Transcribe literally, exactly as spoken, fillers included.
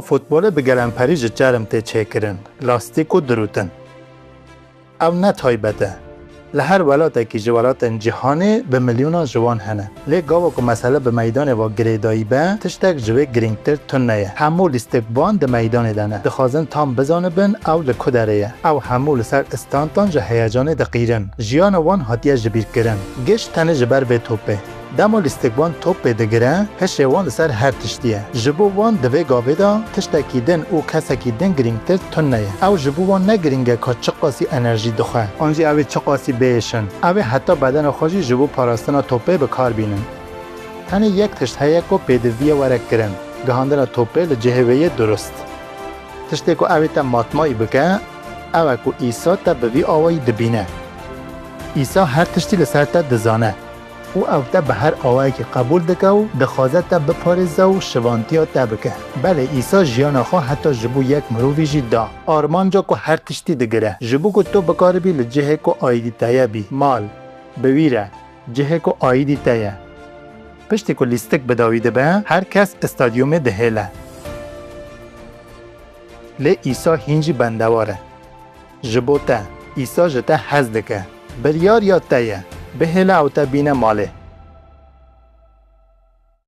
Futbolê bi gelemperî ji çerm tê çêkirin, lastîk û dirûtin. Ew ne taybet e. Li her welatekî ji welatên cîhanê bi milyonan ji wan hene. Lê gava ku mesele bi meydanê ve girêdayî be, tiştek ji wê girîngtir tune ye. Hemû lîstikvan di meydanê de ne. Dixwazin tam bizanibin ew li ku derê ye. Ew hemû li ser istantan ji heyecanê diqîrin. Jiyana wan hatiye jibîrkirin. Giş tenê ji ber vê topê. Dema lîstikvan topê digire, hişê wan li ser her tiştî ye. Ji bo wan di vê gavê de tiştekî din û kesekî din girîngtir tune ye. Ew ji bo wan ne girîng e ka çiqasî enerjî dixwe, an jî ew ê çiqasî bihêşin. Ew ê heta bedena xwe jî ji bo parastina topê bi kar bînin. Tenê yek tişt heye ku pêdivî ye were kirin, gihandina topê li cihê wê yê durust. Tiştê ku ew ê te matmayî bike, ew e ku Îsa te bi vî awayî dibîne. Îsa her tiştî li ser te dizane. Û ew te bi her awayekî qebûl dike û dixwaze te biparêze û şivantiya te bike. Belê, Îsa jiyana xwe heta ji bo yek mirovî jî da. Armanca ku her tiştî digire, ji bo ku tu bikaribî li cihê ku aîdî te ye bî, mal, bi wî re, cihê ku aîdî te ye. Piştî ku lîstik bi dawî dibe, her kes stadyumê dihêle. Lê Îsa hîn jî bendewar e. Ji bo te, Îsa ji te hez dike. Biryar ya te ye. Bihêle ew te bîne malê.